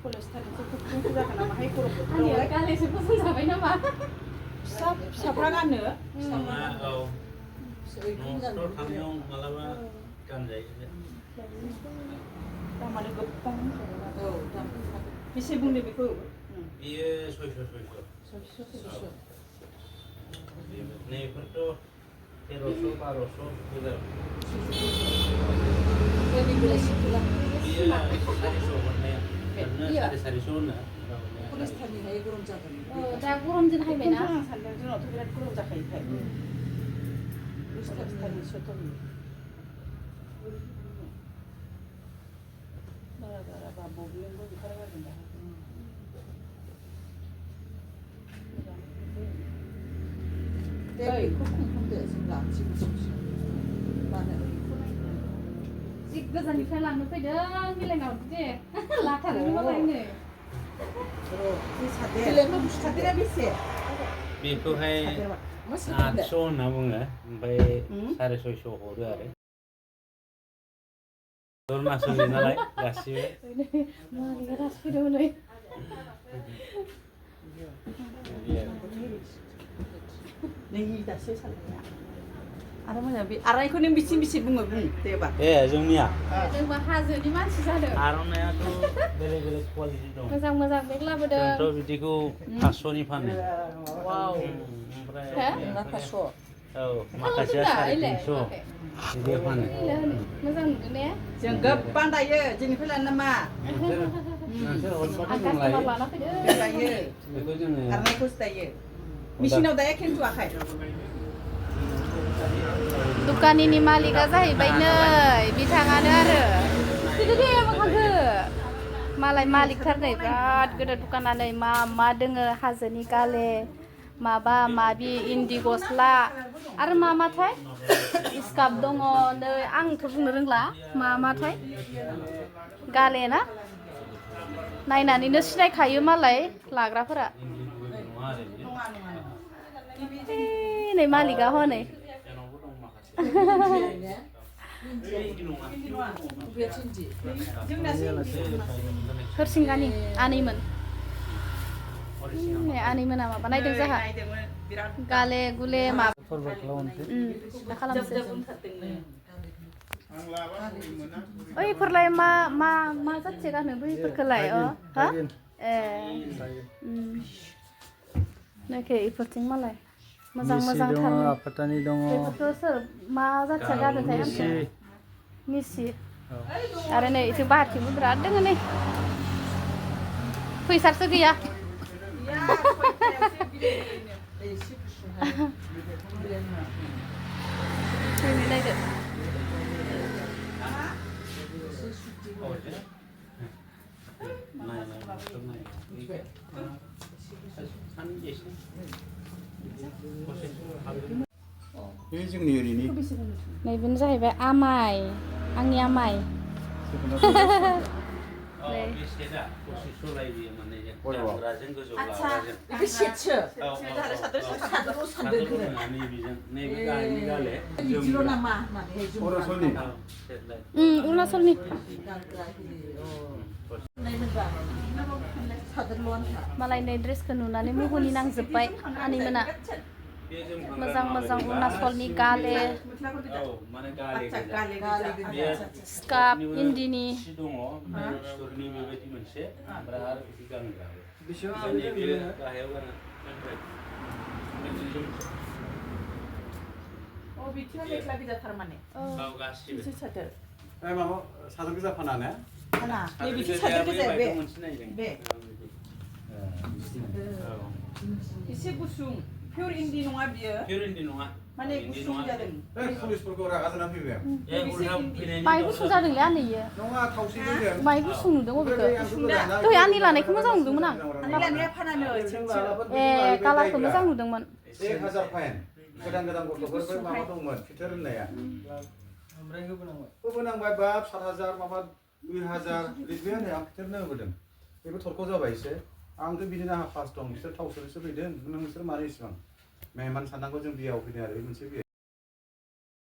college थानायसो जागोन नामाहाय गरम बोथोराव गालेसो फसन जाबाय नामा फिसाफ्रा गानो औ न'फ्राव थानायाव मालाबा गानजायो दामानो गोबां औ दाम बेसे बुंदो बेखौ बियो 600 नैफोरथ' 1300 1200 गोजा बियो 400 मोननाया ओरैनो 450 होनो कलेज थानायहाय गरम जागोन दा गरम दिन हायबायना सानदों जोंनावथ' बिराद गरम जाखायोखाय बारा बबेयावबो ओंखारगारगोन दा बेखौ खुंफुंदो जोंना जि गोजाननिफ्राय लांनो फैदों मिलायनाव दे लाथारोनो मालायनो सादेरा बेसे बेखौहाय 800 होनना बुङो ओमफ्राय 650 हरो आरो अरुणाचलनि नालाय गासिबो मालिका दासो फैदों हनै नै दासो साननाया आरो मोजां बे आर'नाइखौ नों बेसे बुङो बुं देबा जोंनिया जोंबा हाजोनि मानसि जादों आर'नाइयाथ' बेलेग क्वालिटि दं मोजां बेग लाबोदों जोंथ' बिदिखौ 500नि फानो वाव ओमफ्राय 500 औ माखासेया 350 बिदि फानो मोजां नुदों ने जों गोबां दायो जोंनिफ्राय लानो नामा नोंसोर हरबाथाय जों लाना फैदो दायो बेखौ जोङो आर'नाइखौसो दायो मेसिनाव दाया खिन्थु आखाइ दुकानिनि मालिका जाहैबाय नै बिथाङानो आरो फैदो दे मोखांखो मालाय मालिकथार नै बिराद गोदो दुकाना नै मा दोङो हाजोनि गाले माबा माबि इन्दि गस्ला आरो माथाय स्काप दङ नै आंथ' बुंनो रोंला माथाय गाले ना नायनानैनो सिनायखायो मालाय लाग्राफोरा नै मालिका हनै हरसिंगानि आनैमोन आनैमोना माबा नायदों जोंहा गाले गुले माबा खालामसै ओइफोरलाय मा जाथि गानो बैफोरखौलाय हा नायखै इफोरथिं मालाय मोजां थार आफातानि दङ बेफोरखौ सोर मा जाथिया गानोथाय मिसि आरो नै इथिं बाहारथिंबो बिराद दोङो नै फैसासो गैया नायदो नैबेनो जाहैबाय आमाइ आंनि आमाइ अरुणाचलनि मालाय नै ड्रेसखौ नुनानै मुहुनि नांजोब्बाय आनैमोना मोजां अरुणाचलनि गाले स्काप इन्दिनि सादर गोजा फाना ने एसे गुसुं पियर इन्दि नङा बियो पियर इन्दि नङा माने गुसुं जादों पुलिसफोरखौ रागा जोंना फैबाय बाय गुसुं जादोंलै आनैयो नङा खावसेजों बाय गुसुं नुदों अबेखौ दहाय आंनि लानायखौ मोजां नुदोंमोन आं लानाया फानानो ए कालारखौ मोजां नुदोंमोन 1000 फाइन गोदान गथ'फोर माबा दंमोन फिथर होननाया ओमफ्राय होबोनांबाय बाब 7000 माबा 2000 बिदि होनो आं फिथरनो होबोदों बेबो थरख' जाबाय एसे आंथ' बिदिनो आंहा फार्स्ट दं बिसोर थाव सोनोसो फैदों नोंसोर मानो इसेबां मेहमान साननांगौ जों बियाव फैदों आरो मोनसे बिया